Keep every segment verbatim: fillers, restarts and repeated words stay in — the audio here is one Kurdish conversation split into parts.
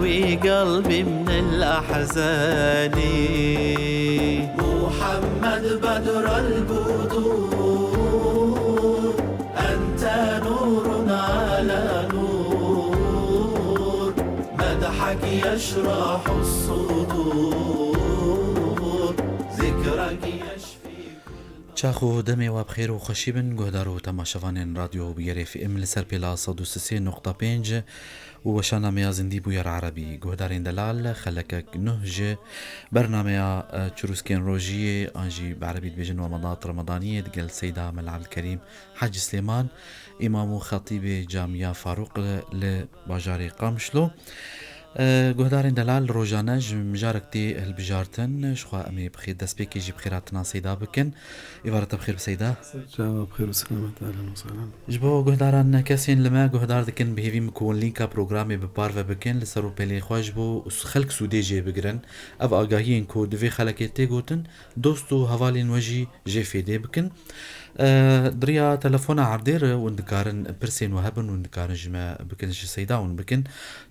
في قلبي من الأحزان. محمد بدر البدور، أنت نور على نور، مدحك يشرح الصدور، ذكرك يشفي كل Çax û demê we bi xêr û xweşî bin, guhdar û temaşevanên Radyo Bûyerê F M li ser pêla sed û sê nokta pênc û weşana me ya zindî Bûyer Erebî. Guhdarên delal, xelekek nuh ji bernameya, e, Çirûskên Rojiyê, an jî bi erebî dibêjin Wemadat Remadaniyê, digel Seyda Mela Ebdilkerîm Hacî Silêman, îmam û xetîbê Camiya Farûq li, li bajarê Qamişlo. E, guhdarên delal, rojane ji mijarek tê hilbijartin, jixwe em ê bi xêr, destpêkê jî bi xêrhatina Seyda bikin. Êvara te bi xêr bi Seyda. Çawa bi xêr û selamet, ehlen û sehlen. Ji bo guhdaran kesên li me guhdar dikin, bi hêvî min ku hûn lînka programê bi parve bikin, li ser û pêlê xwe ji bo xelk sûdê jê bigirin. Ev agahiyên ku di vê xelekê tê gotin, dost û hevalên we jî jê fêdê bikin. E, di riya telefona erdê re hûn dikarin pirsên we hebin, hûn dikarin ji me bikin, ji Seyda hûn bikin.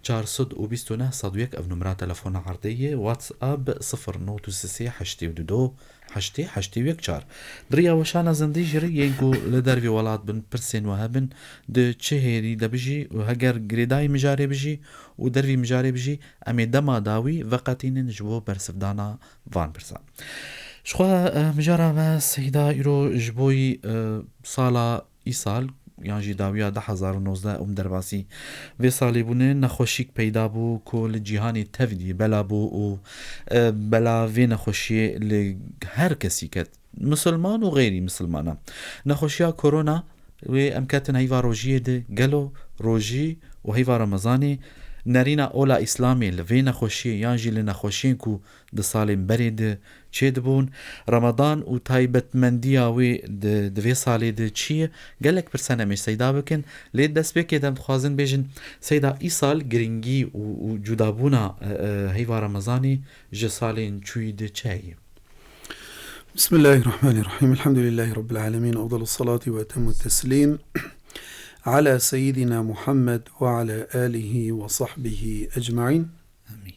Çar sed û bîst û neh sed û yek ev numera telefona erdê ye, WhatsApp sifir nod û sê heştê û du heştê heştê û yek çar. Di riya weşana zindî jî re yên ku li dervê welat bin, pirsên we hebin, di çi hêrî de bijî û heger girêdayî mijarê bijî û dervî mijarê bijî, em ê dema dawî veqetînin ji bo bersivdana van pirsan. Jixwe, eh, mijara me Seyda îro ji bo yî, eh, sala îsal, yan jî dawiya du hezar û nozdeh û min derbasî vê salê bûne, nexweşîk peyda bû ku li cîhanê tevî bela bû û, e, bela vê nexweşiyê li her kesî ket, misilman û xeyrî misilmanan. Nexweşiya korona wê em ketin heyva rojiyê de, gelo rojî û heyva Remezanê nerîna ola Îslamê li vê nexweşiyê yan jî li nexweşiyên ku di salên berê de çêdibûn. Ramadan û taybetmendiya wê di, di vê salê de çi ye? Gelek pirsan em ê Seyda bikin. Lê destpêkê de em dixwazin bêjin, Seyda, îsal giringî û, û cudabûna, e, e, heyva Remezanê ji salên çûyî de çi heye? بسم الله الرحمن الرحيم. الحمد لله رب العالمين. أفضل الصلاة وأتم التسليم على سيدنا محمد وعلى آله وصحبه أجمعين. Amîn.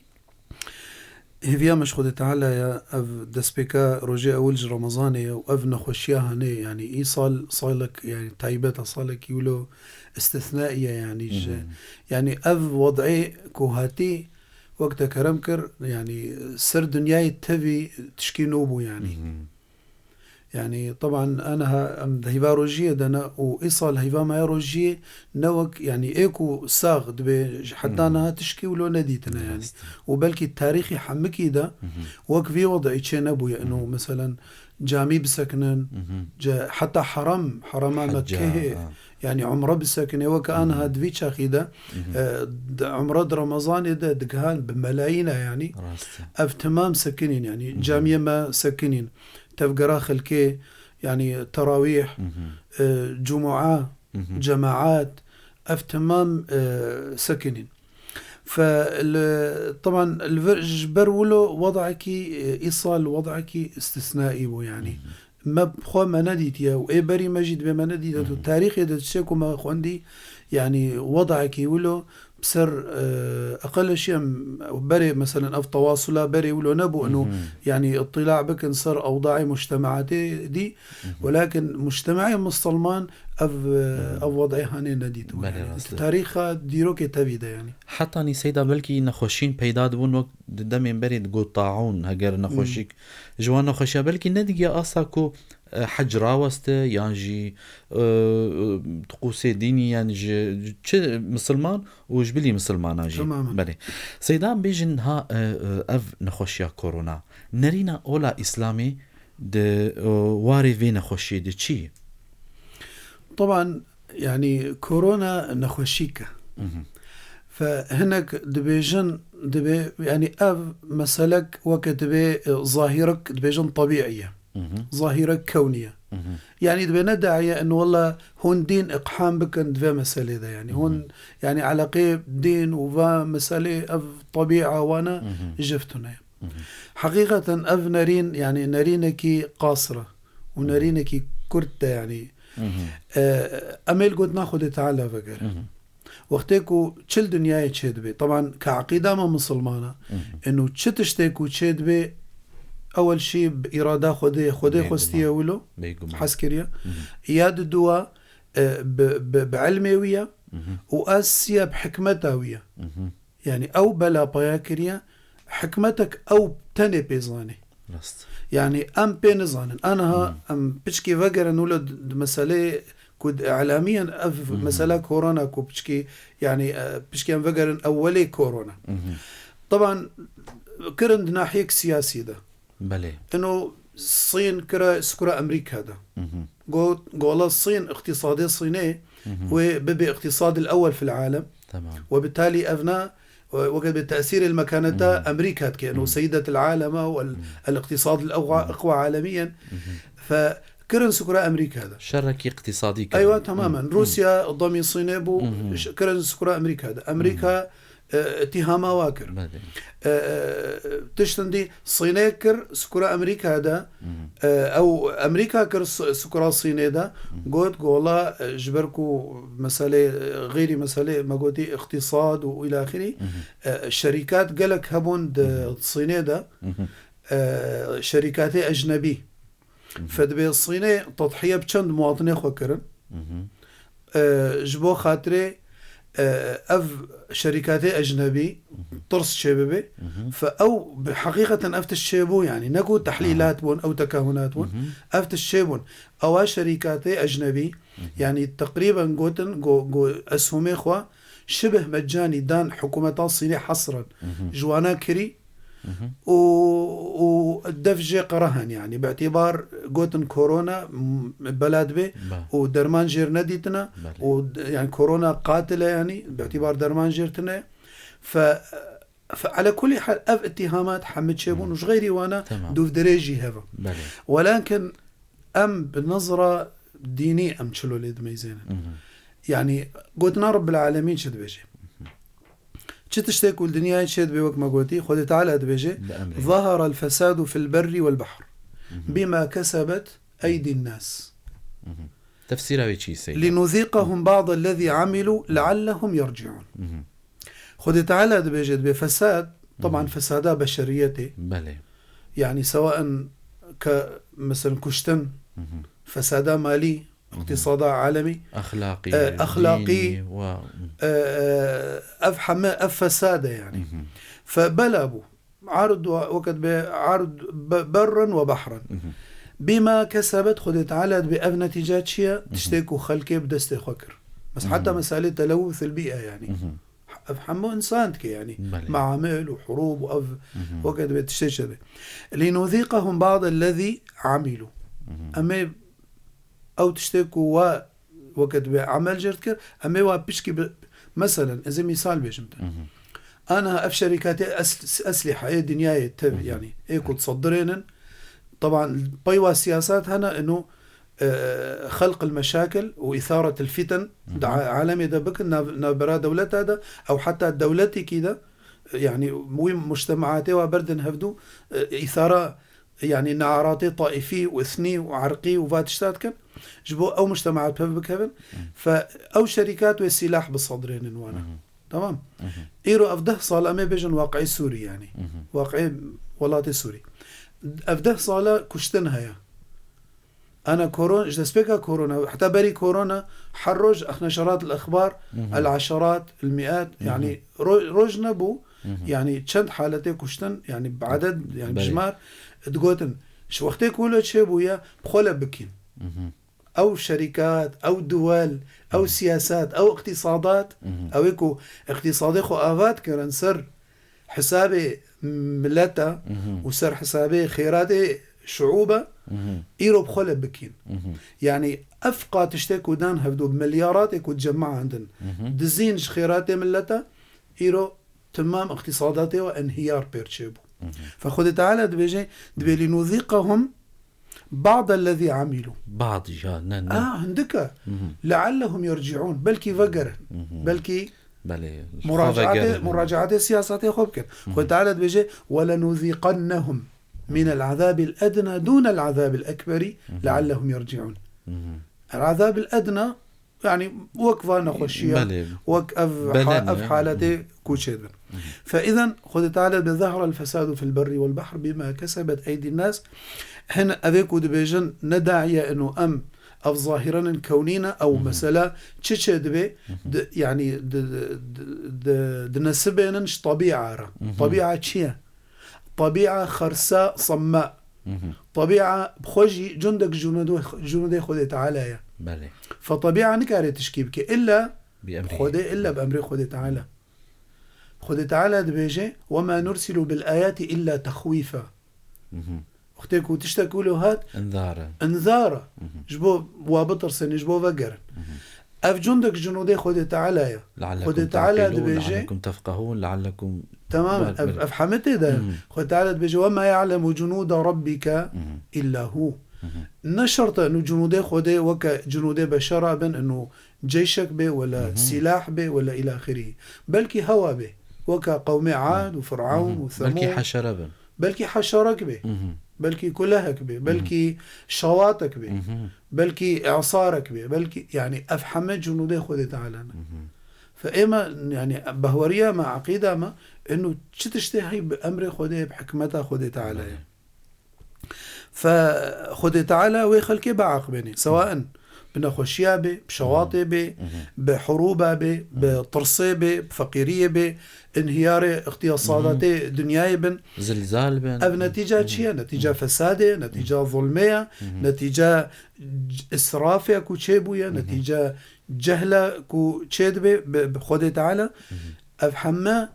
Hêviya me ji Xwedê Teala ye, ev destpêka rojê ewil ji Remezanê ye û ev nexweşiya hane, yanî îsal salek, yanî taybet e, salekî wilo îstîsnaî ye, yanî ji, Hı hı. yanî ev wed'ê ku hatî, wek te kerem kir, yanî ser dinyayê tevî tişkî nû bû, yanî. Hı hı. Yanî, teban, aniha em di heyva rojiyê de ne û îsal heyva me ya rojiyê ne wek, yanî, ê ku sax dibe, ji heta Hmm. niha tişkî wilo nedîtine, yanî. Rast. Û belkî tarîxê hemikî de Mhm. wek vî wed'î çê nebûye. Ino, Mhm. meselen, camî bisekinin, Mhm. ce, heta heram, herama Hecca, Mekkehê, ha. yanî, umre bisekinê, wek aniha Mhm. di vî çaxî de, Mhm. e, di umre di Remezanê de digihan bi melayîne, yanî. Rast e. Ev temam sekinîn, yanî, Mhm. camiyê me sekinîn. Tevgera xelkê, yanî terawîh, Mhm. e, cumua, Mhm. cemaat, ev temam, e, sekinîn. Fe li, teban li vir, ji ber wilo wed'ekî, e, îsal wed'ekî îstîsnaî bû, yanî. Mhm. Me bi xwe me nedîtiye û ê berî me jî dibê me nedîtiye. Tu Mhm. tarîxê de tiştê ku me xwendî, yanî wed'ekî wilo, bi ser, e, eqeleşî em berê, meselen, ev tewasula berê wilo nebû, eno, Mhm. yanî, îtîla bikin ser ewdaê mujtemaatê dî, Mhm. welakin mujtemaê misilman ev, e, Mhm. ev wed'ê hanê nedîtibû, Belê, yanî, rast e. tarîxa dîrokê tevî de, yanî. Hetanî Seyda belkî nexweşîn peyda dibûn, wek di demên berê digot taûn, heger nexweşîk Mhm. ji wan nexweşiya belkî nedigiya asta ku e, hec raweste yan jî, e, e, tiqûsê dînî yan ji çi misilman û ji bilî misilmanan jî. Temamen. Belê. Seyda, em bêjin ha, e, e, ev nexweşiya korona, nerîna ola Îslamê di, e, warê vê nexweşiyê de çi ye? Teban, yanî korona nexweşîk e. Mhm. Fe hinek dibêjin, dibê, yanî ev meselek weke dibê, e, zahîrek dibêjin tebîî ye. Mhm. Zahîrek kewnî ye. Mhm. Yanî dibê ne daye in wela hûn dîn iqham bikin di vê meselê de, yanî hûn, Mhm. yanî eleqê dîn û va meselê ev tebîa wana Mhm. jiv tune ye. Mhm. Heqîqeten ev nerîn, yanî nerînekî qasir e û Mhm. nerînekî kurt de, yanî. Mhm. E, em ê li gotina Xwedê Teala vegerin. Mhm. Wextê ku çi li dinyayê çêdibe, teban ka eqîda me misilmana, eno çi tiştê ku çêdibe, ewel şî bi îrada Xwedê, Xwedê Bêguman. Xwestiye wilo, Bêguman. Hez kiriye. Ya diduwa, e, bi, bi, bi ilmê wî ye, û a siya bi hikmeta wî ye. Yani ew bela paya kiriye, hikmetek ew tenê pê zanê. Rast. Yani em pê nizanin. Aniha em piçkî vegerin wilo d-, d-, meseleyê ku d-, îlamiyen ev mesela korona ku piçkî, yani, e, piçkî em vegerin ewwelê korona. Teban kirin di nahiyek siyasî de. Belê. Ino Sîn kira sukura Amerîka de. Got, gola Sîn, iqtîsadê Sînê wê bibe iqtîsad el ewwel fil alem. Tamam. Webitalî evna, e, weke bi tesîr el mekaneta Amerîka dike. Ino seyidet el alem ew el, el iqtîsad el eqwa, eqwa alemiyen. Fe kirin sukura Amerîka de. Şerekî iqtîsadî kirin. Eywa, tamamen. Rûsya demî Sînê bû, ş-, kirin sukura Amerîka de. Amerîka e, îtîhama wa kir. Belê. E, e, tiştin dî Sînê kir, sukura Amerîka de, e, ew Amerîka kir su-, sukura Sînê de, got, gola, e, ji ber ku meselê, e, xeyrî meselê, me gotî, iqtîsad û îlaxirî, e, şerîkat gelek hebûn di Sînê de, e, şerîkatê ecnebî. Fedibê Sînê tedhiye bi çend muwatinê xwe kirin. E, ji bo xatirê, e, ev şerîkatê ecnebî tirs çêbibe. Fe ew bi heqîqeten ev tişt çêbû, yani ne ku tehlîlat bûn, ew tekahunat bûn. Ev tişt çêbûn. Ewa şerîkatê ecnebî, yani teqrîben gotin, go, go, eshûmê xwe şibih meccanî dan hikûmeta Sînê hesren. Ji wana kirî, û, û dev jê qerehan, yani, bi îtîbar gotin korona, m-, bela dibe û derman jêr nedîtine û d-, yani, korona qatil e, yani, bi îtîbar derman jêr tine. Fe, fe, ala kulî hal, ev îtîhamat hemî çêbûn û ji xeyrî wana dûvdirêj jî heve. Welakin em bi nezra dînî em çilo lê dimeyzênin. Yani, gotina Rabbil Alemîn çi dibêje? Çi tiştê ku li dinyayê çêdibe, wek me gotî, Xwedê Teala dibêje, "Zahara el-fesadu fil berri wel-behr, bima kesebet eydin nas." Tefsîra wê çi, Seyyid? "Linuzîqahum ba'd ellezî amilû leallehum yerciûn." Xwedê Teala dibêje, dibê fesad, teban fesada beşeriyetê. Belê. Yani, sewaen ke, meselen, kuştin, fesada malî, iqtîsada alemî, exlaqî, e, exlaqî, dînî, wa, e, e, ev heme, ev fesad e yani. Fe bela bû. Ard wa, weke dibe ard be-, berren we behran. Bima kesebet, Xwedê Teala dibê ev netîce çi ye? Tiştê ku xelkê bi destê xwe kir. Bes heta meselê telewuth el bî'e yani. Ev hemû însan dike, yanî, meamil û hurûb û ev weke dibe tiştê çi dibe. "Linuzîqahum ba'd ellezî amîlû." Em ê ew tiştê ku wa weke dibe emel jê dikir, em ê wa piçkî bi, meselen, ez ê mîsal bêjim te. Aniha ev şerîkatê es-, eslîha yê dinyayê tev, yanî, ê ku disedirênin, teban, pey wa siyasat hene, ino, e, xelq el meşakil û îsaret el fiten di a-, alemê de bikin, nav-, navbera dewleta de, ew heta dewletekî de, e, yanî wî mujtemaatê wa berdin hevdû, e, îsara, yanî naaratê taîfî û îthnî û erqî û va tişta dikin, ji bo ew mujtemaat pev bikevin. Fe ew şerîkat wê sîlah bisedrênin wana. Tamam? Îro ev deh sal em ê bêjin waqiê Sûrî, yanî. Waqiê welatê Sûrî. Ev deh sala kuştin heye. Ana koron-, ji destpêka korona, heta berî korona, her roj ex neşerat el exbar, el eşerat, el miat, yani ro-, roj nebû, yani çend haletê kuştin, yani bi eded, yani bi jimar, digotin, ji wextê ku wilo çêbûye, bi xwe le bikîn. Ew şerîkat, ew duwel, ew siyaset, ew iqtîsadat, ew ê ku iqtîsadê xwe ava dikirin ser hesabê mileta û ser hesabê xêratê şiûba, îro bi xwe le bikîn. Yani ev qa tiştê ku dan hevdû, milyaratê ku cemaandin, dizîn ji xêratê mileta, îro temam iqtîsadatê we enhiyar pêr çêbû. Fe Xwedê Teala dibêje, dibê, "Linuzîqahum ba'd ellezî amîlû." Ba'd ya, ne, ne. Ah, hindika. "Leallehum yerciûn." Belkî vegerin. Belkî Belê, muracaatê, xwe vegerin. Muracaatê siyasetê xwe bikin. Xwedê Teala dibêje, "Welenuzîqennehum minel azâbil edna dûnel azâbil ekberî leallehum yerciûn." El azâbil edna, Yani wek va nexweşiya, Belê. wek ev, Belen ha, ev e. Haletê koçê dibin. Fe izen Xwedê Teala dibê zehara el-fesadu fil berri wal bahr bima kesebet eydin nas. Hin evê ku dibêjin ne daye inu em ev zahiranin kewnî ne, ew mesela çi çê dibê, di, yani di, di, di, di nesibênin ji tabi'a re. Tabi'a çi ye? Tabi'a xersa samma. Tabi'a bi xwe jî cundek cunudê, cunudê Xwedê Teala ye. Belê. Fe tabi'a nikare tişkî bike. Illa Bi emrî. Xwedê, illa bi emrê Xwedê Teala. Xwedê Teala dibêje, "Ve ma nursilu bil ayati illa texwîfa." Wextê ku tiştek wilo hat, Inzar e. inzar e. Ji bo wa bitirsin, ji bo vegerin. Ev cundek cunudê Xwedê Teala ye. لعلكم Xwedê Teala تعقلون، dibêje, لعلكم تفقهون، لعلكم Tamam, Ber- ev, ber- ev hemê tê de. Mhm. Xwedê Teala dibêje, "Ve ma ya'lemu cunuda rabbika illa hu." Ne şert e inu cunudê Xwedê weke cunudê beşera bin, inu ceyşek bê, wela sîlah bê, wela ila axirî. Belkî hewa bê. Weke qewmê Ad û Fir'ewn û Belkî Semûd. heşere bin. Belkî heşarek bê. Mhm. Belkî kulehek bê. Belkî şawatek bê. Mhm. Belkî îsarek bê. Belkî, yani ev heme cunudê Xwedê Teala ne. Fe ême, yani behweriya me, eqîda me, inu çi tiştê heyî bi emrê Xwedê, bi hikmeta Xwedê Teala ye. Fe Xwedê Teala wê xelkê biaqibênê. Sewaen bi nexweşiya bê, bi şewatê bê, bi hurûba bê, bi tirsê bê, bi feqîriyê bê, inhiyarê iqtiyasadatê dinyayê bin. Zilzal bin. Ev netîca çi ye? Netîca fesadê, netîca zulmê ye, netîca c-, israfê ku çêbûye, netîca cehla ku çêdibe bi, bi Xwedê Teala. Ev heme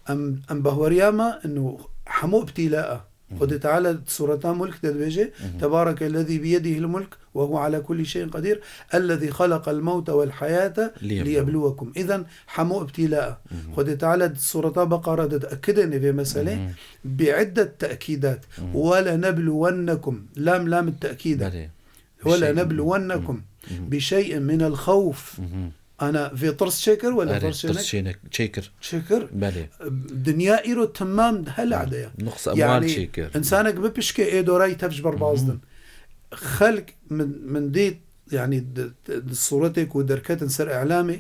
em, em bahweriya me inu hemû ibtîla e. Xwedê Teala di Sureta Mulk de dibêje, "Tebarekellezî biyedihil mulk ve huve ala kulli şeyin qedîr, ellezî xalaqal mewte vel hayate Liyebluwekum. liyebluwekum." Îzen hemû ibtîla e. Xwedê Teala di Sureta Beqara de diekidêne vê meselê, bi iddet te'kîdat. "Ve lenebluwennekum." Lam, lam te'kîd e. Belê. "Ve lenebluwennekum bi şey'in minel xewf." Ana vê tirs çêkir, wela Erê, tirs çênek? tirs çênek, çêkir. Çêkir. Belê. Dinya îro temam di hela de ye. Nuqs emwal Yani çêkir. Însanek bipişke ê dorayî tev ji ber bazdin. Xelk min, min dît, yani di, di, di sûretê ku derketin ser îlamê,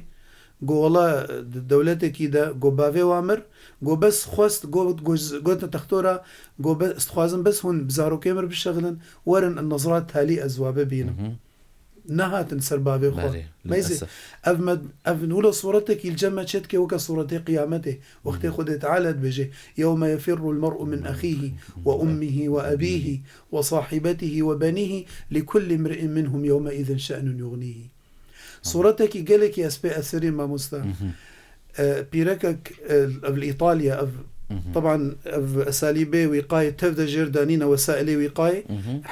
got, wela di dewletekî de, got, bavê wa mir, got, bes xwest, got, got, gotin textora, got, bes, dixwazim bes hûn bi zarokê mir bişexilin, werin nizra talî ez wa bibînim. Nehatin ser bavê xwe. Belê, meyzê, lilesef. Ev me, ev wilo sûretekî li cem me çêdike weke sûretê qiyametê. Wextê Xwedê Teala dibêje, "Yewme yefirrul mer'u min exîhi ve ummihi ve ebîhi ve sahibetihi ve benîhi, li kulli mri'in minhum yewmeîzin şe'nun yugnîhi." Sûretekî gelekî ez pê esirî mamosta. E, pîrekek, e, ev li Îtalya, ev, teban ev esalîbê wîqayê tev de jêr danîne wesailê wîqayê,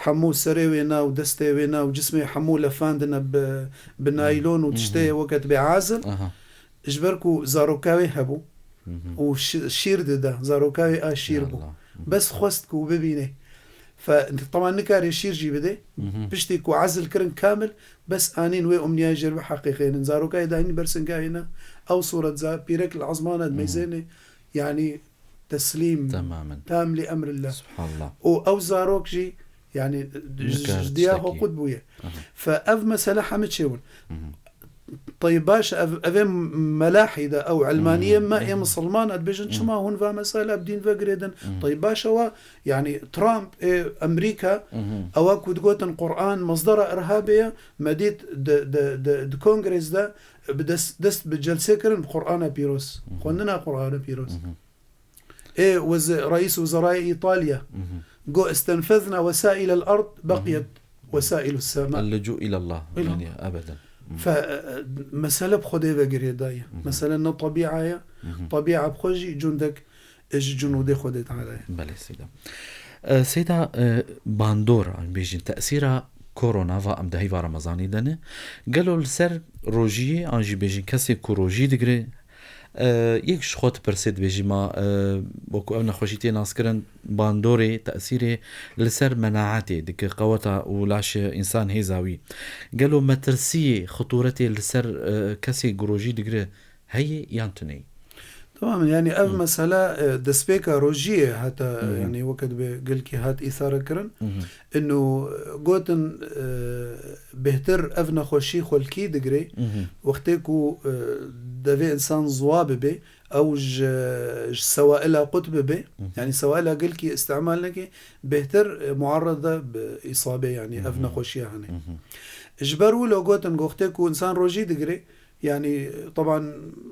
hemû serê wê na û destê wê na û cismê hemû lefandine bi, bi naylon û tiştê weke dibê azil. Aha. Ji ber ku zaroka wê hebû û şi-, şîr dide, zaroka wê a şîr bû. Ya Allah. Bes xwest ku bibîne. Fe, teban nikare şîr jî bide. Piştî ku ezil kirin kamil, bes anîn wê umniyayê jêr biheqîqênin. Zarokayê danîn ber singavê ne. Ew sûret za-, pîrek li ezmana dimeyzêne. Yani teslîm. Temamen. Tam li emrillah. Subhanallah. Û ew zarok jî, yani, ji diya xwe qut bûye. Fe ev mesele hemî çêbûn. Tey baş, ev, ev ê melahî de, ew elmaniyê me, ê misilman, dibêjin, çima hûn va mesela bi dîn vegirêdin? Tey baş ewa, yani Trump ê Emerîka, ewa ku digotin Quran mesdera irhabê ye, me dît di, di, di, di kongrês de bi dest, dest bi celsê kirin bi Qurana pîroz. Xwendina Qurana pîroz. Ê wiz-, Reîs Wizarayê Îtalya got, "Istenfezna wesaîlel erd, beqiyet wesaîlus sema." اللجوء إلى الله. Yani ebeden. Fe, e, mesele bi Xwedê ve girêdaye. Mesele ne tebîa ye. Tebîa bi xwe jî cundek, e, ji cunûdê Xwedê Teala ye. Belê Seyda. E, Seyda, e, bandor, em bêjin, tesîra korona va em di heyva Remezanê de ne. Gelo li ser rojiyê, an jî bêjin kesê ku rojî digire, e, yek ji xwe dipirsê dibêjî ma, e, wekû ev nexweşî tê naskirin, bandorê, tesîrê li ser menaetê dike, qeweta û laşê însan hêza wî. Gelo metirsiyê, xitûretê li ser, e, kesê ku rojî digire heye yan tune ye? Tamam, yani ev Hı. mesele, e, destpêka rojiyê heta, Hı hı. yani weke dibe gelkî hat îsare kirin. Hı hı. Ino, e, gotin, e, bêhtir ev nexweşî xwelkî digire. Hı hı. Wextê ku, e, devê insan ziwa bibe, ew ji, ji sewaila qut bibe, Hı hı. yani sewaila gelkî îstemal neke, bêhtir, e, muarrede bi îsabe, yani ev Hı hı. nexweşiya hene. Hı hı. Ji ber wilo gotin, wextê ku insan rojî digire, yani, teban,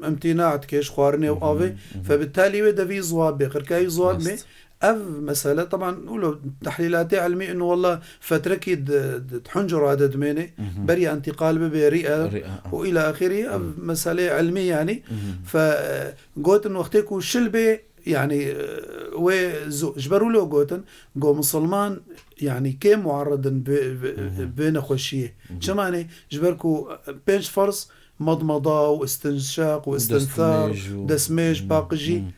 imtina dike ji xwarinê û Hı hı, avê, hı hı. fe bi talî wê devî ziwa bê, qirkayî ziwa bê. Rast. Ev mesele, teban, wilo tehlîlatê ilmî ino wella fetrekî di, di, di hunc rade dimêne, Hı hı. beriya intîqal bibe rî'e Rî'e, ah. û îla axirî, ev Hı. meseleyê ilmî, yani. Hı hı. Fe, e, gotin wextê ku şil bê, yani, e, wê zu-, ji ber wilo gotin, go misilman, yani, kê muarredin bi, bi, Hı hı. bi nexweşiyê. Hı hı. Çima ne? Ji ber ku, e, pênc ferz, madmada û istinşaq û Û istinthar, destmêj û destmêj, Hmm, paqijî. hmm.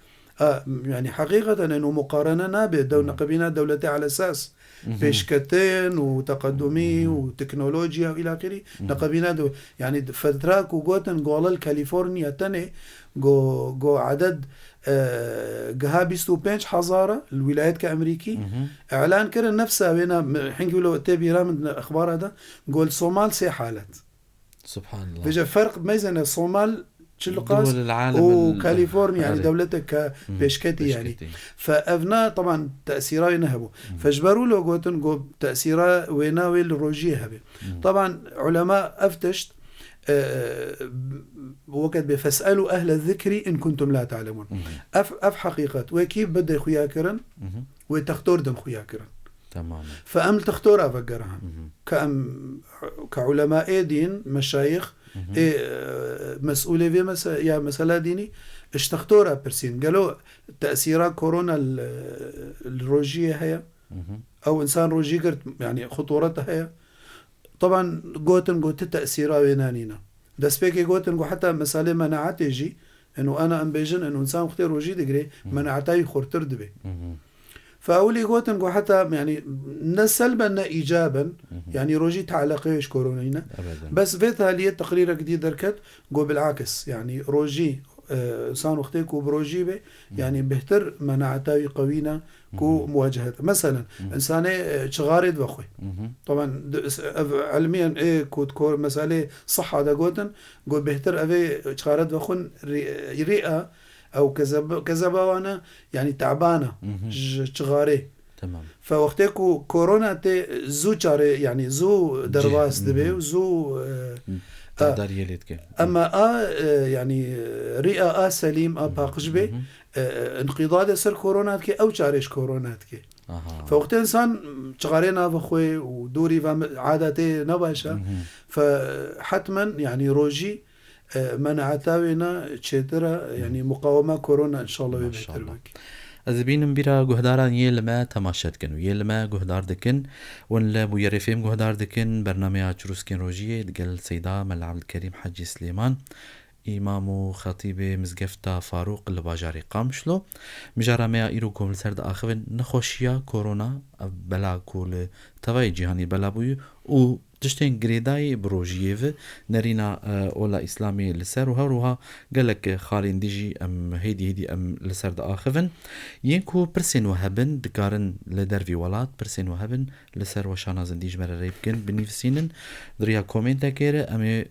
A, yani heqîqeten eno muqarene nabe, dew Hmm. neqebîna dewletê elesas. Mhm. Pêşketin û teqedumî Mhm. û teknolojiya û îlaxirî Mhm. neqebîna dew. Yani fetra ku gotin golel California tenê go, go eded, e, giha bîst û pênc hezar e, li wîlayetka Emerîkî Mhm. îlan kirin nefsa wêna, hingî wilo tê bîra min di exbara de, go li Somal sê halet. Subhanallah. Vêce ferq meyzene Somal çi Dul liqas el alem û el California, yani Erê. dewletek ke Hmm, pêşketî yani. pêşketî. Fe evna, taban, tesîra wê ne hebû. Hmm. Fe ji ber wilo gotin, go tesîra wêna wê li rojiyê hebe. Hmm. Taban, ulema ev tişt, e, weket bê, "Fes'elu ehle zikri in kuntum la ta'lemun." Hmm. Ev, ev heqîqet. Wekî bide xuya kirin, Hmm. wê textor din xuya kirin. Temamen. Fe em li textora vegerin. Mhm. Ke em, ke ulemaê dîn, meşayîx, Mhm. ê, e, mesûlê vê mese-, ya mesela dînî, ji textora pirsîn. Gelo tesîra korona li, li rojiyê heye? Mhm. Ew insan rojî girt, yani xuturet heye? Taban gotin, got, ti tesîra wê nanîne. Destpêkê gotin, got, heta meselê menaetê jî, eno ana em bêjin, eno insan wextê rojî digire, Mhm. menaeta wî xurtir dibe. Mhm. Fe ewilî gotin, got, heta, yani, ne selben ne îcaben, Mhm. yani rojî teleqê ji koronayî ne. Ebeden. Bes vê taliyê teqrîrek dî derket, got, bilakis, yani, rojî, e, insan wextê ku bi rojî be, Mhm. yani, bêhtir menaeta wî qewî ne, ku Mhm. muwacehet. Meselen, Mhm. insanê, e, çixarê divexwe. Mhm. Taban, di-, s-, ev ilmiyen ê ku di kor-, meselê siha de gotin, got bêhtir evê çixare divexwin rî-, rî'a ew kezeb-, kezeba wan e, yani taban e Mhm. ji çixarê. Tamam. Fe wextê ku korona tê zû çare, yani zû Cih. derbas dibe Mhm. û zû, e, Hı. a, Tedariyê lê dike. Ama a, e, yani, e, rî'a a selîm, a Mhm. paqij be, Mhm. e, e, înqîdadê ser korona dike, ew çarê ji korona dike. Aha. Fe wextê insan çixarê navexwe û dorî ve me-, adatê ne baş e. Mhm. Fe hetmen, yani rojî, e, menaeta wê ne çêtir e, Mhm. yani muqawema korona inşallah wê bêhtir Maşallah. bike. Ez dibînim bîra guhdaran yê li me temaşe dikin û yê li me guhdar dikin. Wan li bûyerê fêm guhdar dikin bernameya Çirûskên Rojiyê digel Seyda Mela Ebdulkerîm Hecî Silêman. Îmam û xetîbê Mizgefta Farûq li bajarê Qamişlo. Mijara me ya îro ku em li ser diaxivin, nexweşiya korona, ev bela ku li tevayê cîhanê bela bûye û tiştên girêdayî bi rojiyê ve nerîna, e, ola Îslamê li ser û her wiha gelek xalên dî jî em hêdî hêdî em li ser diaxivin. Yên ku pirsên we hebin, dikarin li dervî welat pirsên we hebin, li ser weşana zindî ji me re rê bikin, binivîsînin. Di riya komentekê re em ê, e,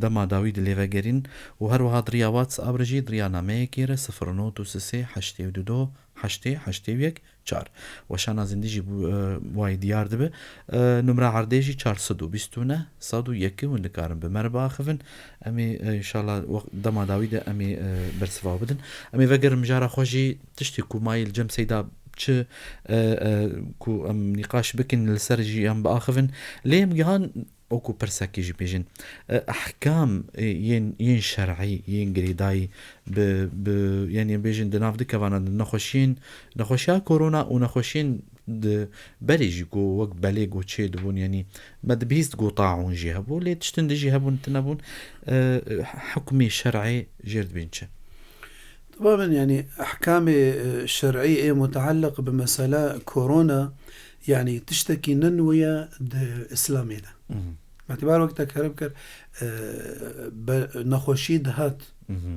dema dawî di lê vegerîn û her wiha di riya WhatsApp re jî di riya nameyekê re sifir not û sisê heştê û du do heştê heştê û yek çar. Weşana zindî jî bû, e, wayî diyar dibe. E, numra erdê jî çar sed û bîst û neh sed û yek e, hûn dikarin bi me re biaxivin. Em ê, e, înşallah wext dema dawî de em ê, e, bersiva bidin. Em ê vegerin mijara xwe jî tiştê ku mayî li cem Seyda çi, e, e, ku em nîqaş bikin li ser jî em biaxivin. Lê em gihan wekû pirsekê jî bêjin. E, ehkam, e, yên, yên şer'î, yên girêdayî bi, bi, yanî em bêjin di nav du kevana de nexweşiyên, nexweşiya korona û nexweşiyên di berê jî ku wek belê ku çê dibûn, yanî me dibihîst ku taûn jî hebû, lê tiştin dî jî hebûn, tune bûn. E, hukmê şer'ê jêr dibên çi? Temamen, yani, ehkamê, e, şer'î ê mutealliq bi mesela korona, yani, tiştekî ne nû ye di Îslamê de. Mhm. Îtibar wek te kerem kir, e, be-, nexweşî dihat. Mhm.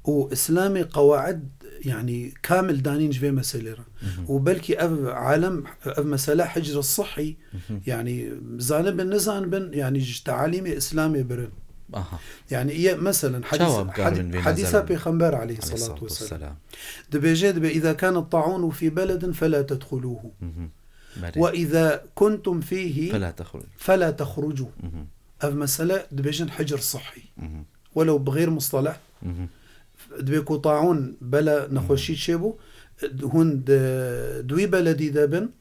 û Îslamê qewaid, yanî, kamil danîn ji vê meselê re. Û belkî ev alem, ev mesele hicr sihî, yanî, zanibin, nizanibin, yanî, ji tealîmê Îslamê birin. Aha. Yanî, ye, meselen, hadîs-, Çawa em karin hadi-, vê hadîsa nezerê? Pêxember aleyhissalatu Aleyhissalatu vesselam. Vesselam. Dibêje, dibe, "Îza kane ta'ûnu fî beledin felâ tedxulûhu. Belê. Ve îza kuntum fîhî Felâ texruc. Felâ texrucû." Ev mesele dibêjin hicr sihî. Welew bi xêr mustaleh, dibê ku taûn bela nexweşî çêbû, hûn di, di wî beledî de bin,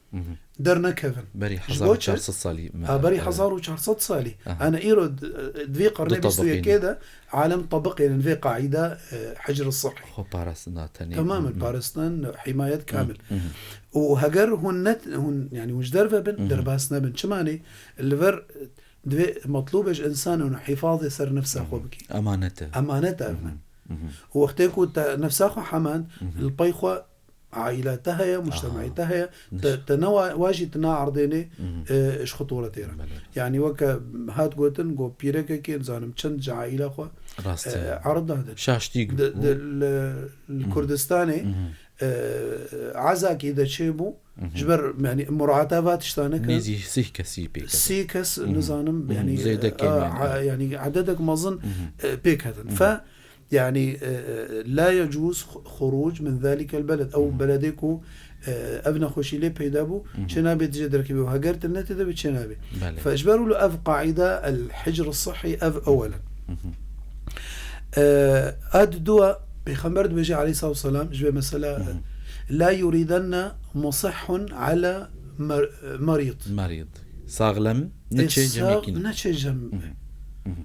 dernekevin. Berî Ji hezar û çar sed bo çi? salî me, Ha, berî e, hezar û çar sed salî. Aha. Ana îro di, di vî qernê Du bîst û yekê tebiqîn. de alem tebiqênin vê qaîda, e, hicr sihî. Xwe parastina tenê. Temamen Hı hı. parastin, himayet kamil. Hı hı. Û heger hûn net, hûn, yanî hûn ji derve bin, Hı hı. derbas nebin. Çima ne? Li vir divê metlûb e ji însan hûn hifazê ser nefsa Hı xwe hı. bikî. Emanet e. Emanet e ev Hı hı. ne. Hı hı. Û wextê ku te nefsa xwe hemand, Hı hı. li pey xwe aîla te heye, mujtema'î Aha. te heye, Niş- te, te ne wa-, wajî tu na erdênê, Hı hı. e, ji xuturetê re. Belê. Yanî weke hat gotin, got pîrekekê, nizanim çend ji aîla xwe, Rast e, e. erd dadin. Şaştî Di, bû. di, li, li Hı hı. Kurdistanê, Hı hı. e, ezakî de çêbû, Hı hı. ji ber, yanî, murata va tişta nekirin. Nêzî sîh kesî pê ketin. Sî kes, Hı hı. nizanim, Hı hı. yanî, Zêde e, kêm, a, yanî. yanî, ededek mezin, Hı hı. e, pê ketin. Hı hı. Fe, yanî, e, e, la yecûz xu-, xuruc min zalikel beled. Ew Hı hı. beledê ku, e, ev nexweşî lê peyda bû, Hı hı. çênabe dijê derkevî û heger tu ne tê de bî çênabe. Belê. Fe, ji ber wilo ev qaîda el hicr sihî ev ewelen. Hı hı. E, a diduwa, Pêxember dibêje aleyhissalatu vesselam ji vê mesela, Hı hı. "La yuridenne musihhun ala mer-, merîd." Merîd. Saxlem, E, neçe sax-, cemekî ne. neçe cem-, Hı hı. Hı hı.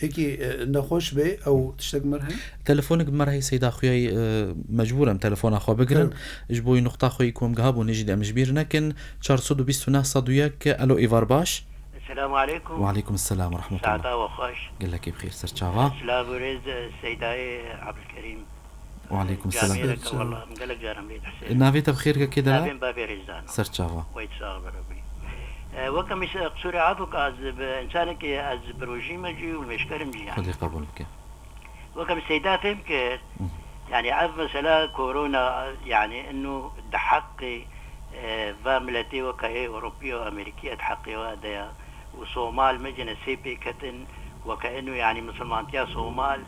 Êkî, e, nexweş bê, ew tiştek mir heye? Telefonik bi me re heye Seyda Xuyayî, e, mecbûr em telefona xwe bigirin. Tabii. Ji bo wî nuqta xwe yî ku em gihabû nêjî de em ji bîr nekin. Çar sed û bîst û neh sed û yek, elo, êvar baş. Esselamu aleykum. Ve aleykum selam ve rahmetullah. Saeta we xweş. Gelekî bi xêr, ser çava. Silav û rêz, e, Seydayê Abdulkerîm. Ve aleykum selam. Camêreke, Ser çava. Wallah, em gelek caran lê dihsê. Navê te bi xêr ke kê de? Navê min Bavê Rêzan. Ser çava. Weyt sax be Rebî. E, weke min qisûrê afûk, ez bi însanekî, ez bi rojî me cî û mêşkerim cî, yanî. Xwedê qebûl bike. Weke min Seyda fêm kir, Hı. yanî ev mesela korona, yanî inu di heqê, e, va miletê weke yê Ewropiya û Amerîkiya di heqê wa de ya û Somal mecine sê pê ketin, weke inu, yanî misilmantiya Somal,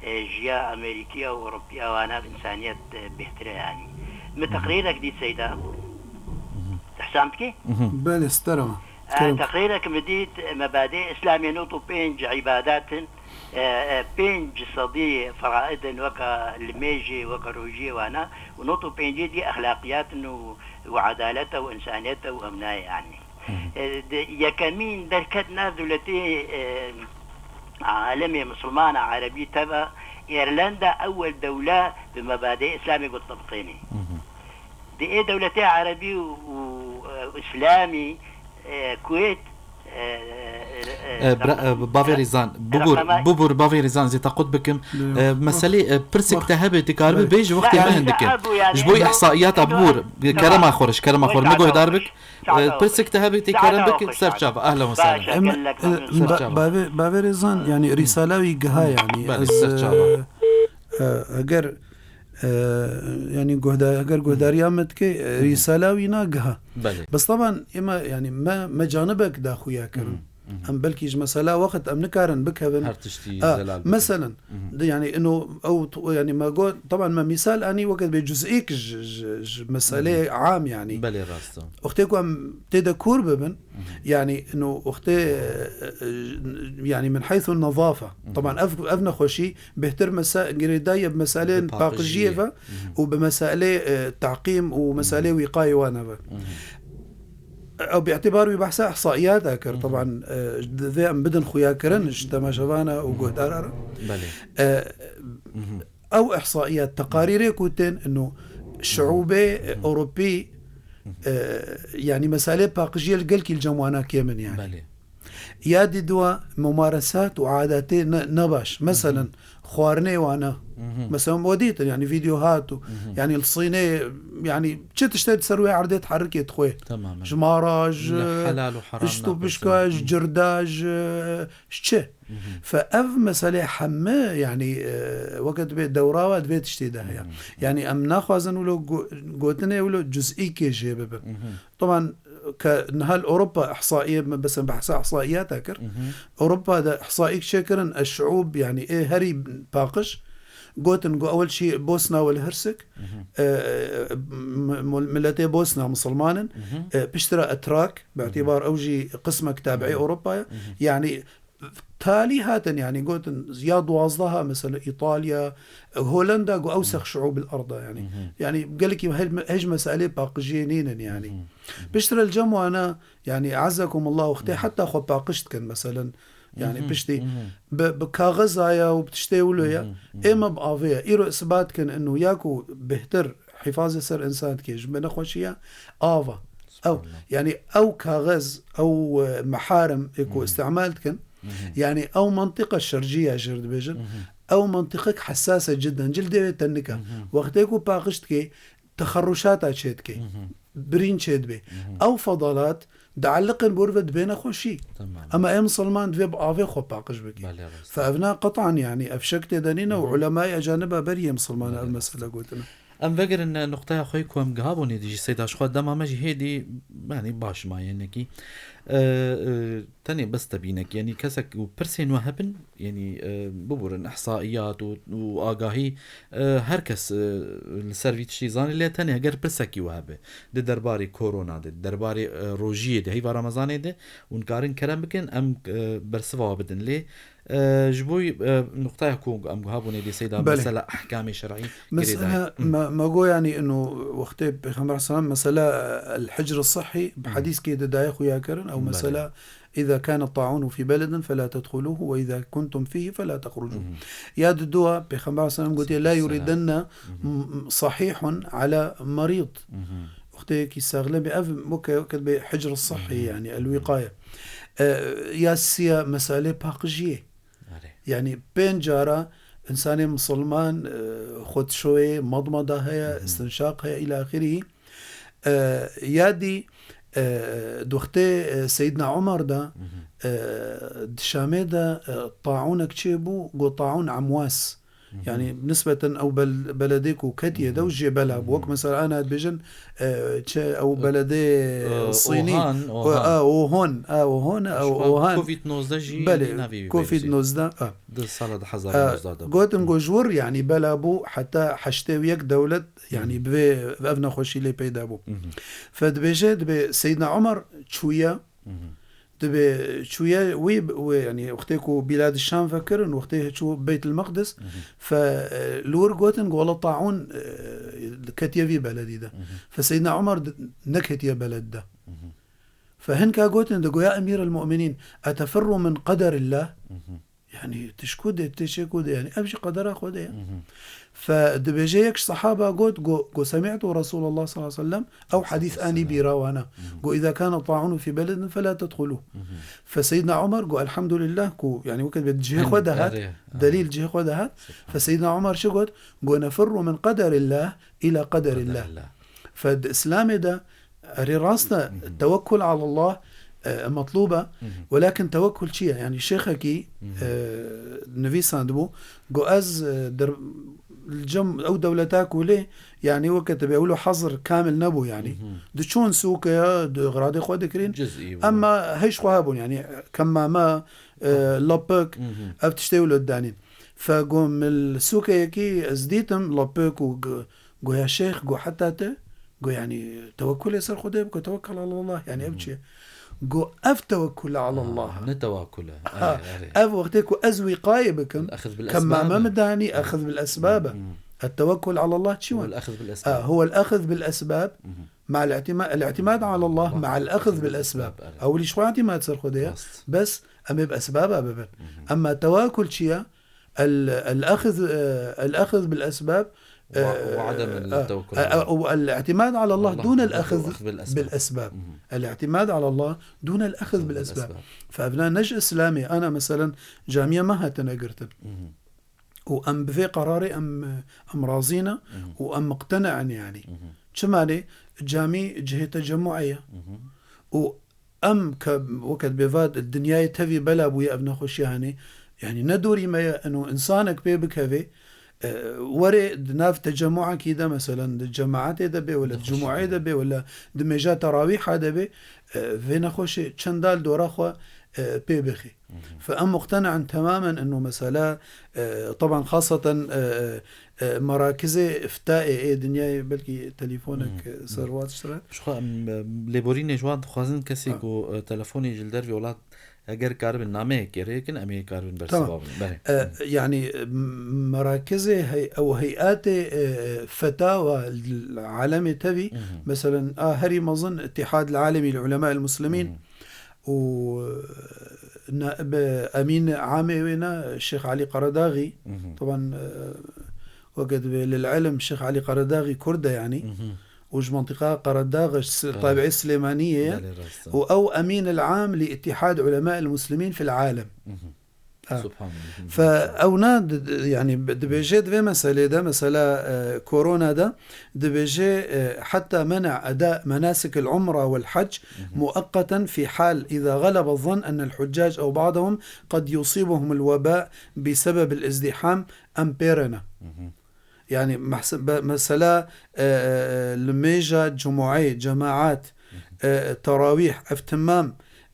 e, ji ya Amerîkiya û Ewropiya wana bi însaniyet, e, bêhtir e, yanî. Min Hı. teqrîrek dît Seyda. Hı hı. Ihsan bikî? Hı hı. Belê, sitera me. E, Kerem. Teqrîrek min dît, mebadê Îslamê nod û pênc îbadat in, e, e, pênc sedî feraid in, weke limêjê, weke rojiyê wana, û nod û pêncê dî exlaqiyat in û, û edalet e û însaniyet e û emna ye, yanî. Hı hı. E, de, yekemîn derket nav dewletê, e, alemê misilman a erebî teva Îrlanda, ewel dewle bi mebadê Îslamê got tebiqênê. Hı hı. Di ê dewletê erebî û, û, e, îslamî, e, Kuwêt, e, e, E, bra-, e, e, bavê Rêzan, bibûr, reqema- bibûr bavê Rêzan, zê te qut bikim. Lê E, yok. meselê, e, pirsik Bak. te hebe, tu karibî Belê. bêjî, wextê Bak, me hindike. Bak, bu yani, Ji bo bu, ihsaiyata bu, bibûr, bu kerema xwe, kerema xwe, bu, min guhdar bik. Bu, E, pirsik te hebe, tê kerem bik, ser çava. Ahlen ve sahlen. Başa, Em, gelek e, memnun. Ser ba-, çava. Bavê, bavê Rêzan, yani, Rîsala wî giha, yani, Belê, ez, ser çava. e, e, eger, e, yani, guhda-, eger guhdariya me dike, e, Rîsala wî na giha. Belê. Bes taban, êma, yani, me, me canibek daxuya kirin. Hı hı. Em belkî ji mesela wext em nikarin bikevin. Her tiştî A, zelal bikin. Meselen, Hı hı. de, yani, ino, ew t-, yani, me got, taban me misal anî weke bê cüz'êk ji, ji, ji meselê Hı hı. am, yani. Belê rast e. Wextê ku em tê de kûr bibin, Hı hı. yani, ino, wextê, e, e, yani, min heythu nezafe. Hı hı. Taban ev, ev nexweşî bêhtir mese-, girêdayî bi meselên Bi paqijiyê paqijiyê. ve Hı hı. û bi meselê, e, taqîm û Hı hı. meselê wîqayê wane ve. Hı hı. Ew bi îtibar wî behsa ihsaiyata kir. Hı hı. Taban, e, divê em bidin xuyakirin ji temaşevana û Hı hı. guhdara re. Belê. E, Hı hı. ew ihsaiyat teqarîrê ku tên ino Hı hı. şiûbê, e, Hı hı. Ewropî, Hı hı. e, yani meselê paqijiyê li gelkî li cem wana kêm in yani. Belê. Ya dî dua mumaresat û adatê ne, ne baş. Meselen, xwarinê wana. Meselen, we dîtin, yani, vîdeo hat û, yani, li Sînê, yani, çi tiştê di ser wê erdê diherikê dixwê. Temamen. Ji mara, ji Li helal û heram pişt û napirsîne. pişka, ji cirda, ji, ji çi. Fe ev meselê heme, yani, e, weke dibê dewra we di vê tiştê de heye. Yani, em naxwazin wilo go-, gotinê wilo cuzîkê jê bibin. Teban, ke niha li Ewropa ihsaiyê, me bes em behsa ihsaiyata kir. Ewropa de ihsaiyek çêkirin, eşşuub, yani ê herî paqij, gotin ku ewil şî Bosna wel Hirsik, e, m-, m-, miletê Bosna misilman in, e, piştre Etrak, bi îtibar ew jî qismek tabiî Ewropa ye. Yani talî hatin, yani gotin ya duwazdeha, mesela Îtalya, Holanda, ku ewsex şuub il arda, yani. Yani gelekî hej, hej meselê paqijiyê nînin, yani. Piştre li cem wana, yani, e'ezzekumullah, wextê heta xwe paqij dikin, meselen, yani, piştî bi, bi kaxizaya û bi tiştê wilo ye, ê me bi avê ye. Îro isbat dikin inu ya ku bêhtir hifazê ser insan dike ji bi nexweşiya ava. Ew, Subhanallah. Yani, ew kaxiz, ew, e, meharim ê ku îstimal dikin, yani, ew mentiqa şerciya jir dibêjin, ew mentiqek hesas e cidden, cildê wê te nika. Wextê ku paqij dike, texerruşata çê dike. Birîn çê dibe. Ew fedalat dieliqin bor ve dibê nexweşî. Tamam. Ama ê misilman divê bi avê xwe paqij bike. Belê, rast. Fe evna qetan, yani, ev şek tê de nîne û ulemayê ecaniba berî yê misilman ev mesele gotine. Em vegerin, e, nuqteya xwe ku em gihabûnê dijî Seyda, ji xwe dema me jî hêdî, yani, baş maye hinekî. E, e, tenê bes tebînek, yani, kesek û pirsên we hebin, yani, e, biborin ihsaiyat û, û agahî, e, her kes, e, li ser vî tiştî zanî, lê tenê heger pirsekî we hebe, di derbarê korona de, di derbarê, e, rojiyê de, heyva Remezanê de, hûn karin kerem bikin, em, e, bersiva we bidin. Lê, e, ji bo, e, nuqtaya ku em guha bûnê dê Seyda, Belê. Mesela ehkamê şer'î girêdayî. Mesela, me, me got, yani, inu wextê Pêxember selam, mesela, el hicr sihhî, bi Hı. hedîskê de dayê xuya kirin, ew Belê. mesela, "إذا كان الطاعون في بلد فلا تدخلوه وإذا كنتم فيه فلا تخرجوا." Ya di dua, Pêxember selam gotiye, "لا يردن صحيح على مريض." Wextê yekî saxlem be, ev weke, weke be hicr sihhî, yani, el-wîqaye. E, ya siya meselê paqijiyê. Erê. Yani, pênc cara insanê misilman, e, xwedşoyê, madmada heye, istinşaq heye, îlâ axirî. E, ya dî, e, di wextê, e, Seyyidna Umar de, e, di Şamê de, e, taûnek çêbû, got taûn Emwas. Yani nisbeten ew bel-, beledê ku ketiye de û jê bela bû. Wek mesela ana dibêjin, e, çi ew beledê E, Sînî. Wuhan, O, Wuhan. a, Wuhan, a, Wuhan, a, Ji xwe Wuhan. Covid nozdeh jî Belê, navê wî Covid nozdeh, a. Di sala du hezar nozdeh de bû. Gotin ku ji wir, yani, bela bû heta heştê û yek dewlet, yani, bi vê, ev nexweşî lê peyda bû. Fe dibêje, dibê Seyyidna Umar çûye, dibê çûye wî, wê, yani, wextê ku Bîlad Şam vekirin, wextê çû Beyt el Meqdis, fe, e, li wir gotin ku wela taûn, e, ketiye vî beledî de. Fe Seyyidna Umar di-, neketiye beled de. Fe hinka gotin de, go, "Ya Emîr el Mu'minîn, etefirru min qederillah?" Yani, tu ji ku dê, tu çê ku dê, yani, ev jî qedera Xwedê ye. Fe dibêje yek ji sehaba got, go, go, "Semî'tu Resûlallah sallallahu aleyhi ve sellem", ew hadîs anî bîra wana. Go, "Îza kane taûnu fî beledin felâ tedxulû." Fe Seyyidna Umar go, "Elhamdulillah ku, yani, weke be cihê xwe de hat, delîl cihê xwe de hat." Fe Seyyidna Umar çi got? Go, "Nefirru min qederillah îla qederillah." Qederillah. Fe di Îslamê de, erê rast e, tewekkul alallah, e, metlûb e, welakin tewekkul çi ye? Yani şêxekî, e, nivîsandibû, got ez, e, der-, li cem ew dewleta ku lê, yani weke tibê wilo hazir kamil nebû yani. Diçûn sûke ya, di xiradê xwe dikirin. Cizî bû. Emma hej xwe hebûn yani, kemame, e, lapik, ev tiştê wilo didanîn. Fe got min li sûke yekî ez dîtim lapik û g-, Go ya şêx, go heta te, go yani tewekkulê ser Xwedê bike, tewekkel alallah, yani ev çi ye? Go ev tewekkul alallah. Ne tewakkul e. Ha, Erê, erê. Ev wextê ku ez wîqayê bikim, El-axz bil kemame esbab e. Min danî, axz bil esbab e. Hı. Et-tewekkul alallah çi Huwel wan? Axz bil esbab. Ha, huwel axz bil esbab, Hı hı. Ma'al i'tima-, el-i'timad alallah, Wah. Ma'al axz bil esbab. Erê. Ewilî ji xwe îtimad ser Xwedê ye. Rast. Bes em ê bi esbaba bibin. Hı hı. Emma tewakkul çi ye? El, el-axz, e, el-axz bil esbab, وعدم التوكل على الله. والاعتماد على الله دون الأخذ بالأسباب. الاعتماد على الله دون الأخذ بالأسباب. فأبنا نج إسلامي، أنا مثلًا جامية ما هاتنا قرتن. وأم بفي قراري أم، أم راضينا وأم مقتنعن يعني. شمالي جامي جهة تجمعية. و Em ke weked bêva dinyayê tevî bela bûye ev nexweşiya henê. Yanî ne dorî me ye eno însanek pê bikeve, e, were di nav tecemmuekî de, meselen di cemaetê de be, wele di cumûeyê de be, wele di mêja terawîha de be, e, vê nexweşê çenda li dora xwe, e, pê bixê. Fe em muqtene'in temamen eno mesela, e, teban xaseten, e, e, E, merakizê iftaê ê dinyayê belkî telefonek, Hmm. e, serwat şira. Ji xwe em, e, lêborînê ji wan dixwazin kesê Tamam. ku, e, telefonê ji li dervê welat eger karibin nameyekê rê kin, em ê karibin Tamam. bersiva bin. Belê. E, Hmm. yanî, e, merakizê hey-, ew heyetê, e, fetawa l-, alemê tevî, Mhm. meselen, a herî mezin Îtîhad el Alemî li Ulema el Muslimîn, Mhm. û naib emîn amê wê ne Şêx Elî Qeredaxî. Mhm. Teban, e, weke divê lil ilm Şêx Elî Qeredaxî Kurd e yanî. Mhm. Û ji mentiqa Qeredax, s-, Qeredax. Tabi'ê Silêmaniyê ye. Belê, rast e. Û ew emîn el am li Îtîhad Ulema el Muslimîn fil alem. Mhm. Ha. Subhanallah. Fe ew ne di-, di-, yanî bi-, dibêje di vê meselê de, mesela, e, korona de, dibêje, e, "Hatta mena ada menasik el umra vel hac Mhm. muakkatan fi hal iza galaba zan en el huccac ew ba'dahum qad yusibuhum el weba bi sebeb el izdiham", em pê re ne. Mhm. Yanî mehse-, be-, mesela, e, e, li mêja cumûeyê, cemaat, Mhm. e, terawîh, ev timam,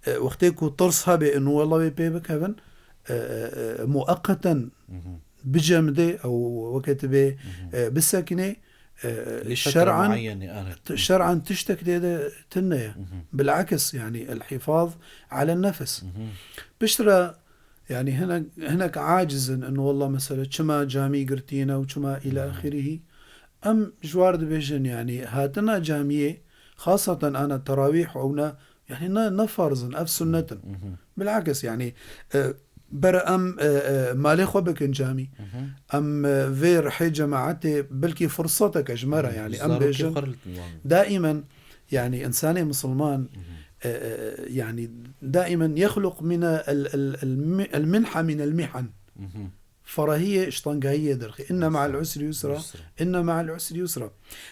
e, wextê ku tirs hebe, inu wela wê pê bikevin, e, e, e, mueqeten Mhm. bicemdê, ew weke tu bê, Mhm. e, bisekinê, e, Li şer'an, şer'an, muayyenê, evet. t-, şer'an tiştek tê de tune ye. Mhm. Bilakis, yanî, el-hifaz ala nefs. Mhm. Piştre, yanî, hinek, hinek aciz in, in, wallah, mesela, çima camî girtîne û çima ila Mhm. axirî. Em ji war dibêjin, yanî, hatina camiyê, xaseten ana terawîh û na, yanî, ne, ne farz in, ev sunnet in. Mhm. Bilakis, yanî, e, bere em, e, e, malê xwe bikin camî. Mhm. Em, e, vê rihê cemaetê belkî firsateke ji me re, Mhm. yanî, em Zarokê bêjin, xwe li wan. daimen, yanî, însanê misilman, Mhm. e, e, yanî, daimen yexluq mine el, el, el mi-, el minha mine el mihan. Mhm. Ferahiyê ji tengahiyê derxê. Înne Yusra. me'al usri yusra, Yusra. înne me'al usri yusra.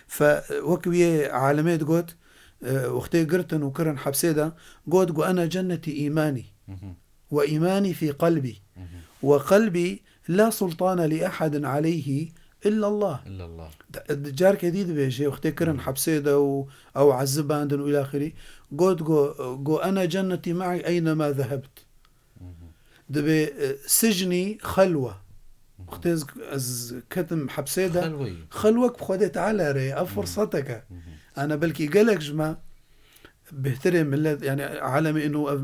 Fe, wek wî alimê digot, e, wextê girtin û kirin hepsê de, got, got, "Ene cennetî îmanî. Mhm. We îmanî fî qelbî. Mhm. We qelbî la sultane li ehadin aleyhî illallah." Illallah. D-, di carkê dî dibêje, wextê kirin Mhm. hepsê de û ew ezibandin û ila axirî. Got, got, got, "Ene cennetî me'î eynema zehebt." Mhm. Dibê, e, sicnî xelwe. Mhm. Wextê ez, ez ketim hepsê de, Xelweyî. xelwek bi Xwedê Teala re ye, ev Mhm. firseteke. Mhm. Ana belkî gelek ji me bêhtirê millet, yanî alemê ino ev,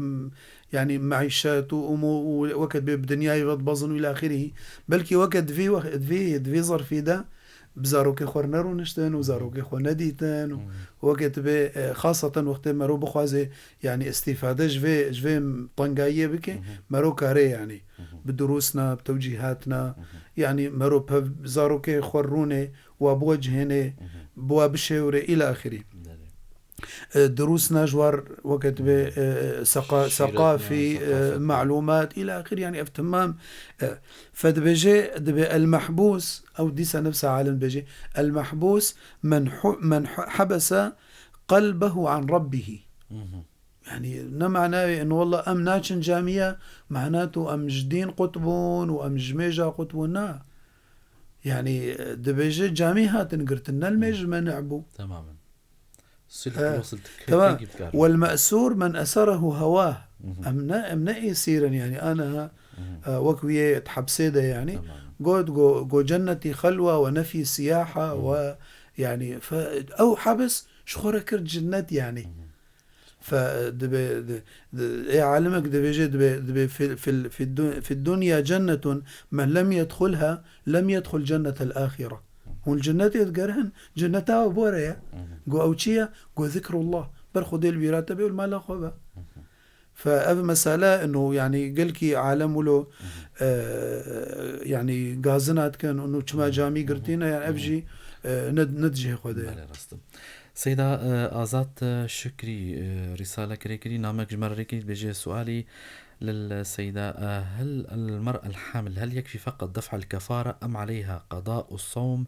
yanî meîşet û ûmo û weke dibê bi dinyayê ve dibezin û ila axirî. Belkî weke divê wex-, divê, divê zerfî de bi zarokê xwe re nerûniştin û Mhm. zarokê xwe nedîtin û Mhm. weke dibê, e, xaseten wextê mero bixwaze, yanî îstîfade ji vê, ji vê tengayiyê bike, Mhm. mero kare yanî. Mhm. Bi durusna, bi tewcîhatna, Mhm. yanî mero pev zarokê xwe rûnê, wa biwecihênê, Mhm. bi wa bişêwirê, îla axirî. Belê. E, durusna ji war weke dibê, Mhm. e, seqa-, Şîretna, seqafî, e, seqafetna. malûmat, îla axirî, yanî ev timam, e, fe dibêje, dibê el mehbûs, ew dîsa nefsa alim dibêje, el mehbûs men hu-, men hu-, hebese qelbehu an rabbihî. Mhm. Yanî ne manayê in wallah em naçin camiye, mehna tu em ji dîn qut bûn û em ji mêja qut bûn, na. Yanî, e, dibêje camî hatin girtin, ne li mêj Hmm. meni'bû. Temamen. Silk E, wesl temam. Wel me'sûr men eserehu hewah. Mhm. Em ne, em ne êsîr in, yanî, aniha, Mhm. e, wek wî yê di hepsê de, yanî. Temamen. Got, go, go cennetî xelwa we nefî siyaha Mhm. we, yanî, fe-, ew hebis ji xwe re kir cinnet, yanî. Mhm. Fe, dibe, di, di, ê alimek dibêje, dibe, dibe fil, fil, fid du-, fid dunya cennetun, men lem yedxulha, lem yedxul cennetel axire. Hûn cennetê digerin, cenneta we bore ye. Mhm. Go ew çi ye? Go zikrullah. Ber Xwedê li bîra te be û li mala xwe be. Mhm. Fe ev mesele ino, yanî gelkî alem wilo, e, yanî gazina dikin, ino çima camî girtîne, yani ev jî, e, ne, ne di cihê xwe de ye. Belê, rast e. Seyda, e, Azad, e, Şükrî, e, rîsale kirê kirî, namek ji me re rê kirî, dibêje sualî للسيدة، e, هل المرأة الحامل، هل يكفي فقط دفع الكفارة أم عليها قضاء الصوم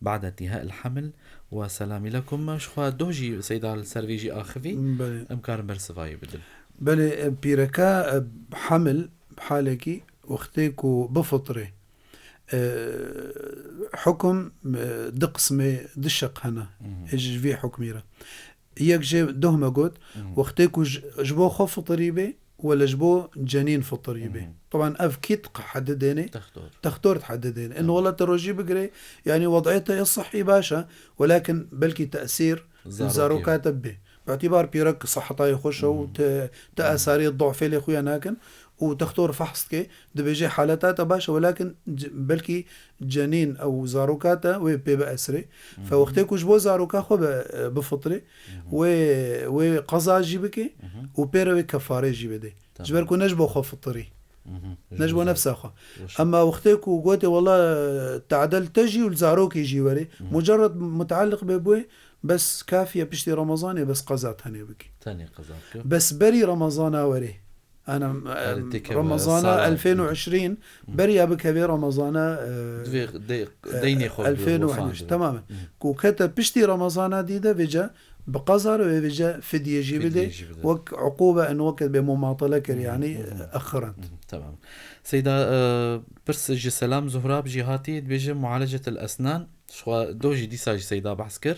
بعد انتهاء الحمل؟ وسلام لكم. Ji xwe doh jî Seyda li ser vê jî axivî. Belê. Em karin bersivayê bidin. Belê, e, pîreka, e, hamil, halekî, wextê ku bifitrê, e, hukum, e, di qismê, di şeq hene. Hı hı. Ê ji vî hukmî re. Yek jê doh me got, Hı hı. wextê ku ji, ji bo xwe fitirî bê, wele ji bo cenîn fitirî bê. Hı hı. Taban ev kî dihedidêne? Textor. Textor dihedidêne. Eno Tamam. wele te rojî bigirê, yanî wed'ê te yê sihî baş e, welakin belkî tesîr Zarokê. zaroka te bibê. Bi îtîbar pîrek siheta wê xweş e û Hı hı. te, te Hı hı. esarê dofê lê xuya nakin û textor fehs dike, dibêje haleta te baş e, welakin c-, belkî cenîn ew zaroka te wê pê biesirê. Fe Hı hı. wextê ku ji bo zaroka xwe be, e, bifitirê, Hı hı. wê, wê qeza jî bike Hı hı. û pê re wê kefarê jî bide. Tamam. Ji ber ku ne ji bo xwe fitirî. Hı hı. Ne ji bo Ji bo nefsa xwe. Baş. Ema wextê ku gotê, "Wela, e, tadel te jî û li zarokê jî werê", Hı hı. mucerred mutealliq be bûyê, bes kafiye piştî Remezanê bes qeza tenê bike. Tenê qeza bike. Bes berî Remezana werê. Ana, Erê, em, têkeve Remezana sala. elfên û eşrîn, Hı. beriya bikeve Remezana, e, Divê dey-, e, deynê xwe elfên û ehnîş, bigire. Temamen. Hı. Ku kete piştî Remezana dî de vêce bi qeza re wê vêce fidyê jî Fidyê bide. jî bide. Wek uqûbe en weke bê mumatele kir, Hı hı, yanî, hı hı. exirand. Hı hı, tamam. Seyda, e, pirs ji Selam Zuhrab jî hatî, dibêje mualecetel esnan. Ji xwe doh jî dîsa jî Seyda behs kir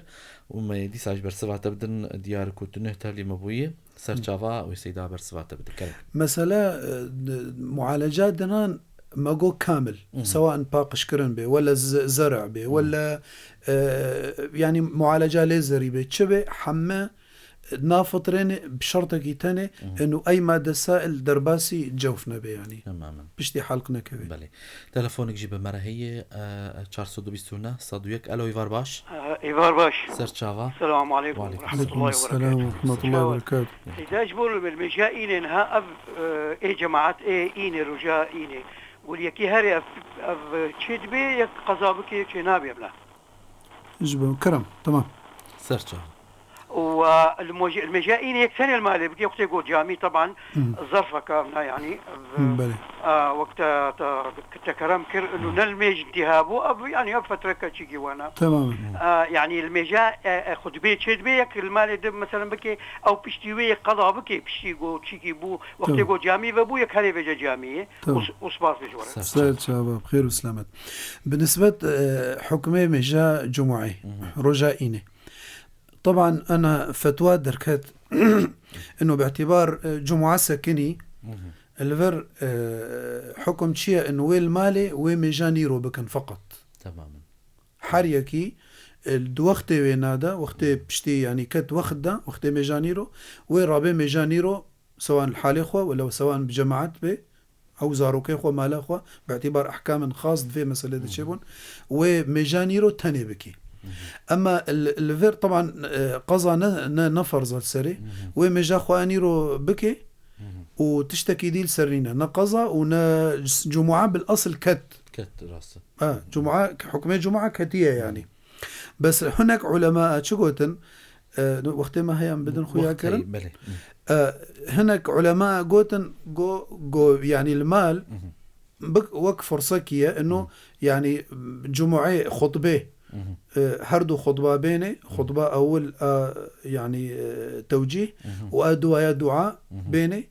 û me dîsa ji bersiva te bidin, diyar ku tu neh tevlî me bûyî. Serçava wê Seyda bersiva te bide. Kerem. Mesele, e, d-, mualeca dinan me got kamil. Hı hı. Sewa in paqijkirin bê, wele z-, zer'a bê, Hı. wele, e, yanî mualeca lêzerî bê. Çi bê? Heme nafitirêne bi şertekî tenê, Hı hı. eno ey made sail derbasî cewf nebe yanî. Temamen. Piştî halq nekeve. Belê. Telefonik jî bi me re heye, e, çar sed û bîst û neh, sed û yek. Elo, îvar baş. E, îvar baş. Ser çava. Selamu aleykum Wa aleykum we rahmetullahi we selam berekatuhu. We rahmetullahi we berekatuhu. Seyda, ji bo li mêja înê niha ev, e, ê cemaat ê înê, roja înê. Wil yekî herê ev, ev çê dibê, yek qeza bike, çê nabê bila. Ji bo kerem, tamam. Ser çava. Û, e, li moj-, li mêja înê yek tenê li malê bike, wextê got camî, teban, Hı. zerfeke evna, yanî, ev, Hı, belê. e, wek te, te, te kerem kir, inu Hı. ne li mêj intiha bû, ev, yanî, ev fetreke çîkî wana. Temamen. E, yanî, li mêja, e, e, xutbê çê dibê, yek li malê de, meselen, bike, ew piştî wê yek qeda bike, piştî got çîkî bû, wextê Tamam. got camî ve bû, yek herê vêce camiyê. Tamam. Û s-, û spas bêje we re. Ser Ser çava, bi xêr û selamet. Bi nisbet, e, hukmê mêja cumûê, Hı hı. roja înê. Teban, ena fetwa derket, ino bi îtîbar, e, cumûa sekinî, Hı hı. li vir, e, hukum çi ye? Ino wê li malê, wê mêja nîro bikin feqet. Temamen. Her yekî, e, di wextê wê nade, wextê Hı. piştî, yanî ket wext de, wextê mêja nîro, wê rabê mêja nîro, sewan li halê xwe, wele sewan bi cemaat bê, ew zarokê xwe, mala xwe, bi îtîbar ehkamên xas di vê meselê de Hı hı. çêbûn, wê mêja nîro tenê bikî. Hı hı. Ema li, li vir, teban, e, qeza ne, ne, ne ferz e li serê, Hı hı. wê mêja xwe nîro bikê Hı hı. û tiştekî dî li ser nîne. Ne qeza û ne cumûa bil esil ket. Ket, rast e. Ha, cumûa, hukmê cumûa ketiye Hı hı. yanî. Bes hinek ulema çi gotin? E, wextê me heye em bidin xuya Wext kirin. heye, belê. Hı. E, hinek ulema gotin, go, go, yanî li mal, Hı hı. bik-, wek firsekî ye, ino, Hı. yanî cumûê xutbê, Hı hı. e, her du xutba bêne, Hı. xutba ewil a, yanî, e, tewcîh Hı hı. û a duaya dua Hı hı. bêne.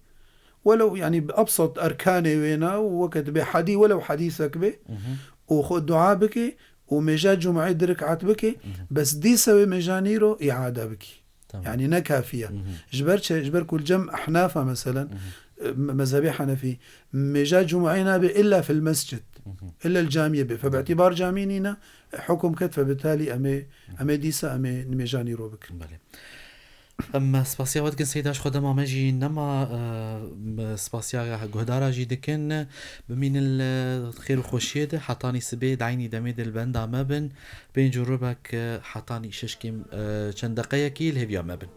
Welew, yanî, bi ebsat erkanê wêna û weke dibê hedî, welew hedîsek bê Hı hı. û xwe dua bike û mêja cumê du rekat bike, Hı hı. bes dîsa wê mêja nîro îade bikî. Tamam. Yanî ne kafî ye. Hı hı. Ji ber çi? Ji ber ku li cem ehnafa meselen, Hı hı. e, me-, mezhebê henefî, mêja cumê nabe illa fil mescid. Hı hı. Illa li camiyê be. Fe bi Hı hı. îtîbar camî nîne, e, hukum ket fe bitalî em ê, Hı hı. em ê dîsa em ê mêja nîro bikin. Belê. Em spasiya we dikin Seyda, ji xwe dema me jî nema, e, em spasiya guhdara jî dikin. Bimînin li xêr û xweşiyê de, hetanî sibê di eynî demê de li benda me bin. Pênc û rubek, e, hetanî şeş kêm, e, çend deqeyekî li hêviya me bin.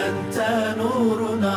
أنت نورنا